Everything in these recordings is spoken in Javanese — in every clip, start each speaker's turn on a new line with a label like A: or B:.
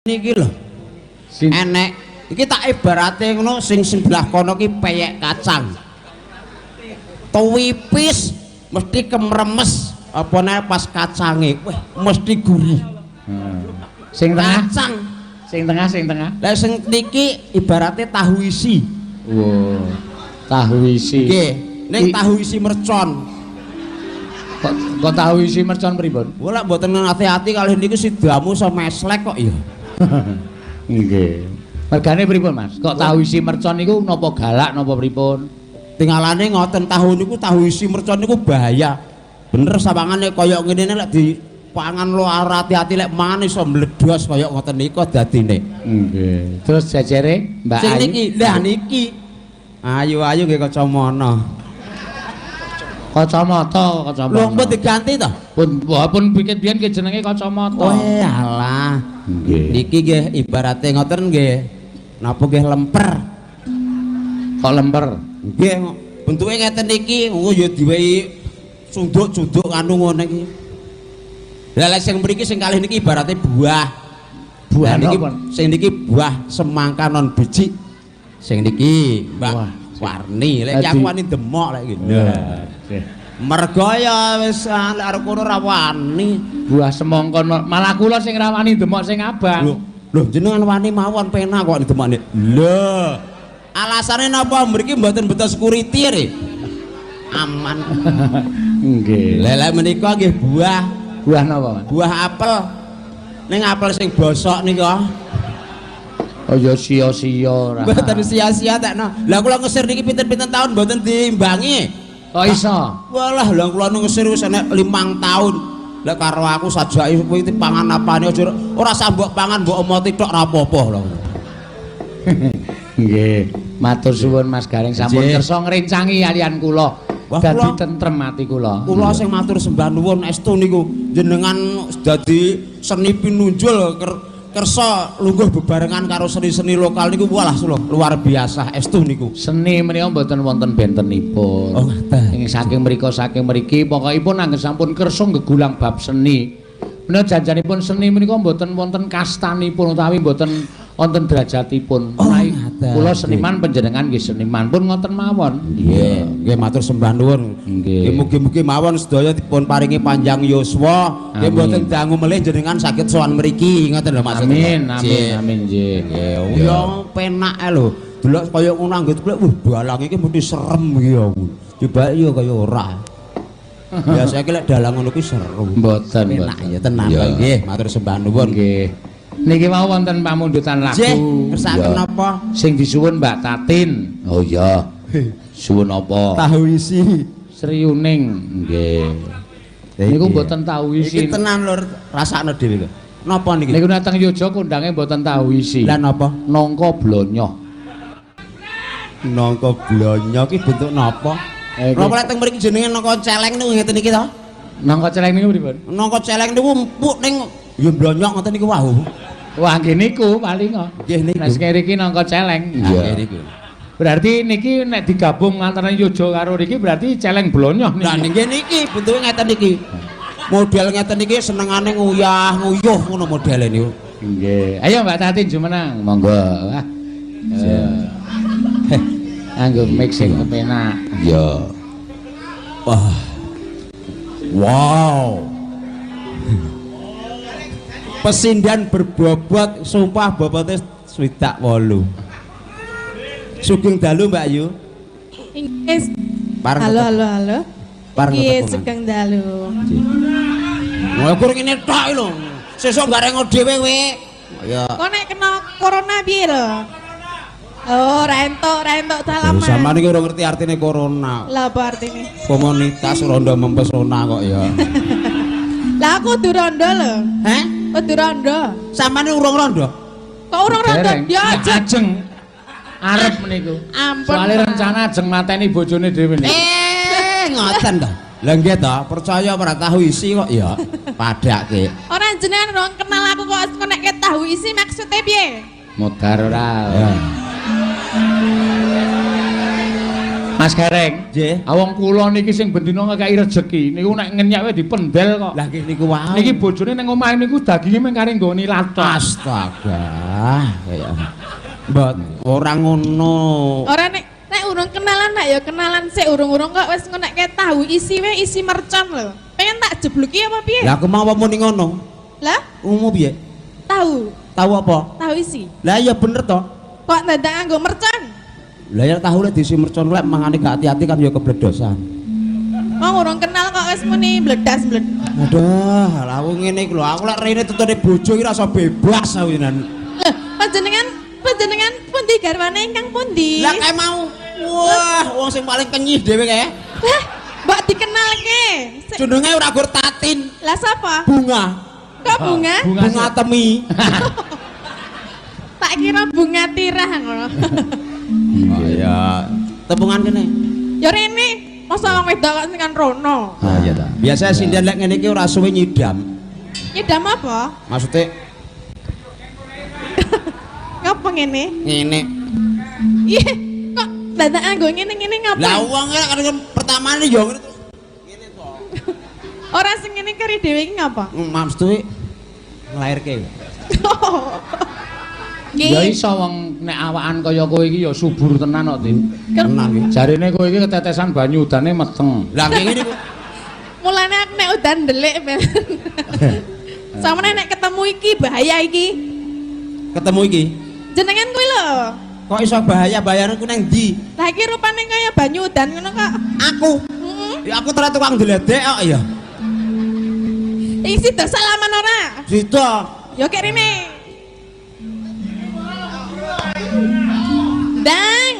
A: Niki lho.
B: Sing
A: Enek iki tak ibarate ngono, sing sebelah kono ki peyek kacang. Tuwipis mesti kemremes, apa nek pas kacange, wah mesti gurih.
B: Sing tengah,
A: Kacang.
B: sing tengah, sing tengah.
A: Lah sing niki ibarate tahu isi.
B: Wow. Tahu isi.
A: Nggih, ning tahu isi mercon.
B: Kok kok tahu isi mercon pripun?
A: Wah lek mboten ati-ati kalih niku sidamu iso meslek kok ya.
B: Nggih. Mergane pripun, Mas? Kok tahu isi mercon niku napa galak napa pripun?
A: Tinggalane ngoten, tahu niku tahu isi mercon niku bahaya. Bener sawangane kaya ngene lek dipangan lo ati-ati, lek mangan iso mledos kaya ngoten niku dadine.
B: Nggih. Terus jejere Mbak
A: Sing
B: Ayu.
A: niki, lah niki. Ayu-ayu nggih kacamana.
B: Kacamata, kacamata.
A: Lho mbok diganti to?
B: Pun wah, pun bikin biyen ki jenenge kacamata.
A: Oh alah.
B: Nggih.
A: Niki nggih ibarate ngoten nggih. Napa nggih lemper.
B: Kok lemper?
A: Nggih, bentuke ngeten niki, engko ya diwehi sunduk-sunduk anu ngene iki. Lah lek sing mriki sing kalih niki ibarate buah.
B: Buah
A: Lah niki
B: napa?
A: sing niki buah semangka non biji. Sing niki Mbak
B: Wah,
A: Warni, lek
B: Dadi
A: aku wani demok lek iki.
B: Wah, nggih.
A: Mergo ya wis ah, lek arep kono ora wani.
B: Buah semangka malah kula sing rawani demok sing abang.
A: Lho, lho jenengan wani mawon, penak kok demokne. Lho. Alasane napa mriki mboten beto security re? Aman.
B: Nggih.
A: Lah lek menika nggih buah,
B: Buah napa, Mas?
A: buah apel. Ning apel sing bosok nika.
B: Oh ya sia-sia ora.
A: Mboten sia-sia tekno. Lah kula ngesir niki pinten-pinten tahun mboten diimbangi.
B: Kok iso?
A: Walah, lah kula nu ngesir wis enek 5 tahun. Lah karo aku sajake kuwi pangan apane aja ora usah mbok pangan, mbok omoti tok ora apa-apa lho.
B: Nggih. Matur suwun Mas Gareng sampun
A: Nggih.
B: kersa ngrencangi kalian kula.
A: Wah,
B: Dadi
A: kula
B: tentrem ati kula.
A: Kula sing matur sembah nuwun estu niku, jenengan dadi seni pinunjul kersa lungguh bebarengan karo seni-seni lokal niku, walah luar biasa estu niku.
B: Seni menika mboten wonten bentenipun.
A: Oh, ngaten.
B: Ing saking mriku saking mriki pokokipun anggen sampun kersa gegulang bab seni. Menika janjanipun seni menika mboten wonten kastanipun utawi mboten wonten derajatipun.
A: Oh,
B: Menawi
A: ngaten.
B: kula seniman, panjenengan nggih seniman pun ngoten mawon.
A: Nggih, nggih matur sembah nuwun.
B: Nggih.
A: Nggih mugi-mugi mawon sedaya dipun paringi panjang yuswa. Nggih
B: Amin.
A: mboten dangu melih jenengan saged sowan mriki, ngoten lho maksud
B: Amin,
A: kula.
B: amin,
A: Nggih.
B: amin nggih.
A: Nggih, ya penak ae lho. Delok kaya ngono anggit kula, wah dalang iki mesti serem iki aku. Coba ya kaya ora. Biasanya ki lek dalang ngono kuwi seru.
B: Mboten,
A: Penak
B: mboten.
A: ya tenan.
B: Iya.
A: Nggih, matur sembah nuwun.
B: Nggih. Niki mau wonten pamundutan lagu.
A: Nggih, kersakaken
B: Iya.
A: napa?
B: Sing disuwun Mbak Tatin. Oh iya. Suwun apa?
A: Tahu isi.
B: Sri Uning. Nggih. Niku mboten tahu isi.
A: Iki tenan lur, rasakno dhewe lho. Napa niki?
B: Niku nek teng Yogya kondange mboten tahu isi.
A: Lah napa?
B: Nangka blonyoh.
A: Nangka blonyo ki bentuk napa?
B: Eh,
A: Napa lek teng mriki jenenge nangka celeng niku ngeten iki to?
B: Nangka celeng niku pripun?
A: Nangka celeng niku empuk ning ya blonyok ngoten niku wau.
B: Wah nggih niku paling kok.
A: Nggih niku.
B: Nek sing mriki nangka celeng.
A: Nggih niku.
B: Berarti niki nek digabung antara Yogya karo niki berarti celeng blonyoh
A: Lah
B: niki.
A: nggih niki bentuke ngeten iki. Model ngeten iki senengane nguyah nguyuh ngono modele niku.
B: Nggih. Ayo Mbak Tatin jumenang, monggo. Wah. Eh. Anggo mix sing kepenak.
A: Ya. Wah. Wow. Pesindan berbobot, sumpah bobotnya 68. Sugeng dalu Mbak Yu.
C: Inggih.
A: Pareng
C: Halo,
A: tetep.
C: halo, halo.
A: Pareng
C: Nggih,
A: tetepungan.
C: sugeng dalu.
A: Wah, kur ngene tok lho. Sesuk garengo dhewe kowe. Ya.
C: Kok nek kena corona piye lho? Oh, ora entuk, ora entuk salaman.
A: Sampeyan iki ora ngerti artine corona.
C: Lah apa artine?
A: Komunitas rondo mempesona kok ya.
C: Lah aku kudu rondo lho.
A: Heh?
C: Kudu rondo.
A: Sampeyan urung rondo?
C: Kok urung rondo?
B: Dereng.
C: Ya aja.
B: Ajeng arep niku.
C: Ampun.
B: Soale
C: Pak.
B: rencana ajeng mateni bojone dhewe niku.
A: Eh, ngoten to. Lah nggih to, percaya ora tahu isi kok ya. Padake.
C: Ora jenengan urung kenal aku kok kok nek tahu isi maksudnya piye?
B: Modar ora.
A: Ya.
B: Mas Mas Gareng.
A: Nggih.
B: Wong kula niki sing bendina ngekeki rejeki niku nek ngenyek wae dipendel kok.
A: Lah nggih niku wae.
B: Niki bojone ning omahe niku daginge mung kari nggoni lathok.
A: Astaga. Kaya Mbot ora ngono.
C: Ora nek urung kenalan nak ya kenalan sik urung-urung kok wis ngonekke tahu isi wae isi mercon lho. Pengen tak jebluki apa piye?
A: Lah aku mau apa muni ngono?
C: Lah,
A: Umum piye?
C: tahu,
A: Tahu apa?
C: tahu isi.
A: Lah iya bener toh.
C: Kok dadak nganggo mercon?
A: Lah ya tahu lek diisi mercon lek mangane gak hati-hati kan ya kebledosan.
C: Wong urung kenal kok wis muni bledas-bled.
A: Aduh, lah aku ngene iki lho, aku lek rene tutune bojo iki rasa bebas aku jenengan.
C: Lho, panjenengan pundi garwane ingkang pundi?
A: Lah kae mau. Wah, wong sing paling kenyih dhewe kae.
C: Lah, mbok dikenalke.
A: Jenenge ora gur Tatin,
C: Lah sapa?
A: bunga.
C: Kok bunga?
B: Bunga
A: Bunga temi.
C: Tak kira bunga tirah ngono.
A: Oh iya. Tepungan kene.
C: Ya rene, masa wong wedok kok sing kan rono.
A: Ah iya ta. Biasa sinden lek ngene iki ora suwe nyidam.
C: Nyidam apa?
A: Maksudnya
C: Ngapa ngene?
A: ngene.
C: Ih, kok dadak nganggo ngene-ngene ngapa?
A: Lah wong kan pertamane ya ngene terus ngene to.
C: Ora sing ngene kari dhewe iki ngapa?
A: Maksudnya nglairke.
B: Ya iso wong nek awakan kaya kowe iki ya subur tenan kok, Tin.
A: Tenan iki.
B: Jarine kowe iki ketetesan banyu udane meteng.
A: Lah ngene iku.
C: Mulane aku nek udan ndelik men. Samane nek ketemu iki bahaya iki.
A: Ketemu iki.
C: Jenengan kuwi lho.
A: Kok iso bahaya bayaranku nang ndi?
C: Lah iki rupane kaya banyu udan ngono kok.
A: Aku.
C: Heeh.
A: Ya aku ternyata tukang ndledek kok ya.
C: Iki sida salaman ora?
A: Sida.
C: Ya kek rene. Dang.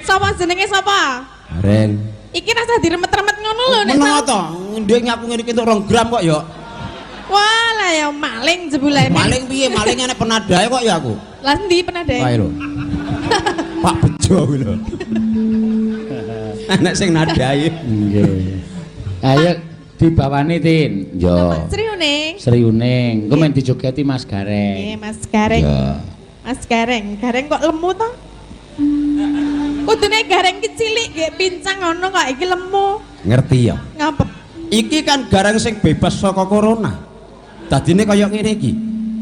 C: Sapa jenenge sapa?
A: Gareng.
C: Iki rasa diremet-remet ngono lho nek
A: Meneng to? Ndek ngaku ngene iki entuk 2 gram kok ya.
C: Wah, lah ya maling jebulane.
A: Maling piye? Maling enek penadae kok ya aku.
C: Lah endi penadae?
A: Kae lho. Pak Bejo kuwi lho. Enek sing nadai.
B: Nggih. Ayo dibawani, Tin. Yo.
C: Sri Uning.
B: Sri Uning. Engko men dijogeti Mas Gareng.
C: Nggih, Mas Gareng.
B: Ya.
C: Mas Gareng, Gareng kok lemu to? Kudune Gareng ki cilik nggih pincang ngono kok iki lemu.
A: Ngerti ya?
C: Ngapa?
A: Iki kan gareng sing bebas saka corona. Dadine kaya ngene iki.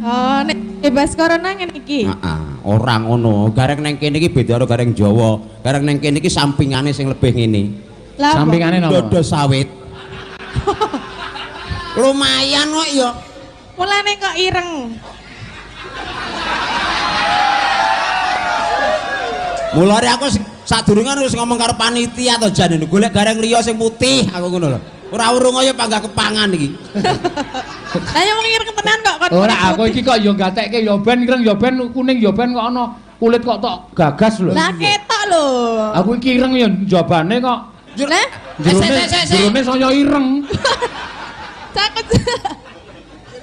C: Oh, nek bebas corona ngene iki.
A: Heeh, ora ngono. Gareng nang kene iki beda karo gareng Jawa. Gareng nang kene iki sampingane sing lebih ngene.
C: Lah?
B: Sampingane napa?
A: Dodo sawit. Lumayan kok ya.
C: Mulane kok ireng.
A: Mulane aku sadurunge wis ngomong karo panitia to jan golek gareng liya sing putih aku ngono lho. Ora urung kaya panggah kepangan iki.
C: Lah ya wong ireng tenan kok kon.
B: Ora aku iki kok ya gatekke ya ben ireng ya ben kuning ya ben kok ana kulit kok tok gagas lho.
C: Lah ketok lho.
B: Aku iki ireng ya njabane kok.
C: Lah
B: Jerone saya ireng.
C: cakut.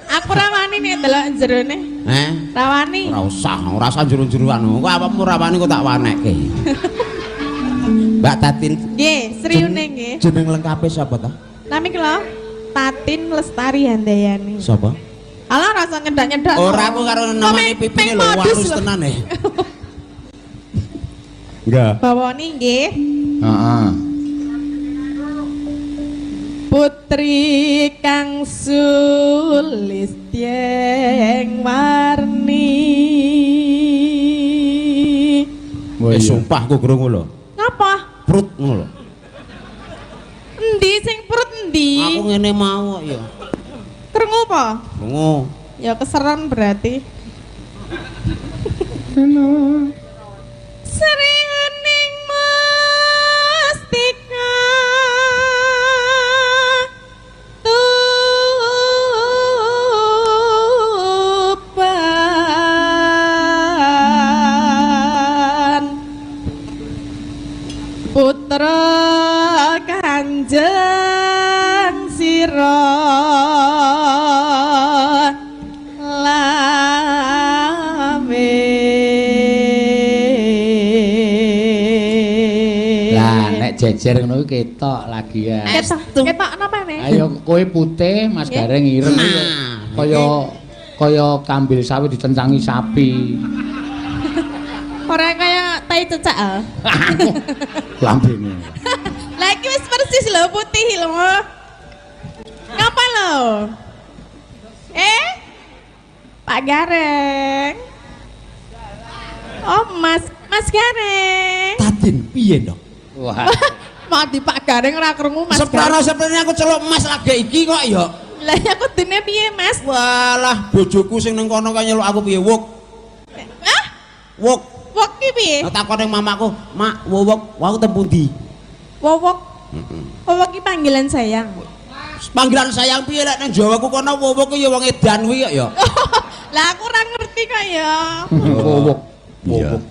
C: Aku rawani nek delok jerone.
A: Eh?
C: Rawani.
A: Ora usah, ora usah jero-jeroan. Kok awakmu ora wani kok tak wanekke. Mbak Tatin.
C: Nggih, Sri Uning nggih.
A: Jeneng lengkape sapa ta?
C: Nami kula Tatin Lestari Handayani.
A: Sapa?
C: Alah rasa nyedak-nyedak.
A: Ora aku karo namane pipine lho walus tenan e. Enggak.
C: Bawoni nggih.
B: Heeh.
C: Putri kang sulistyeng warni.
A: Eh sumpah aku krungu lho.
C: Ngapa?
A: Prut ngono lho.
C: Endi sing perut endi?
A: Aku ngene mau kok ya.
C: Krungu apa?
A: Krungu.
C: Ya keseran berarti. Sri Hening Mustika Tuban Putra Kanjeng Sira Lame.
B: Lah nek jejer ngono kuwi ketok lagi ya.
C: Ketok napa ne?
B: Ayo kowe putih, Mas Gareng ireng kuwi kaya kaya kambil sawit dicencangi sapi.
C: Ora kaya tai cecak ah.
B: Lambene.
C: Lah iki wis persis lho putih lho. Ngapa lho? Eh? Pak Gareng. Oh, Mas, Mas Gareng.
A: Tatin piye ndok?
B: Wah.
C: Mau di Pak Gareng ora krungu Mas
A: Seprana
C: Gareng.
A: seprene aku celuk Mas lagi iki kok ya.
C: Lah ya kudune piye, Mas?
A: Walah, bojoku sing ning kono kae nyeluk aku piye? Wuk.
C: Hah?
A: Wuk.
C: Wok ki piye?
A: Lah takon ning mamaku, "Mak, wowok, wau teng pundi?"
C: Wowok. Wowok ki panggilan sayang.
A: Panggilan sayang piye lek nang Jawa ku kono wowok ki ya wong edan kuwi kok ya.
C: Lah aku ora ngerti kok ya.
B: Wowok.
A: Iya.
B: Wowok.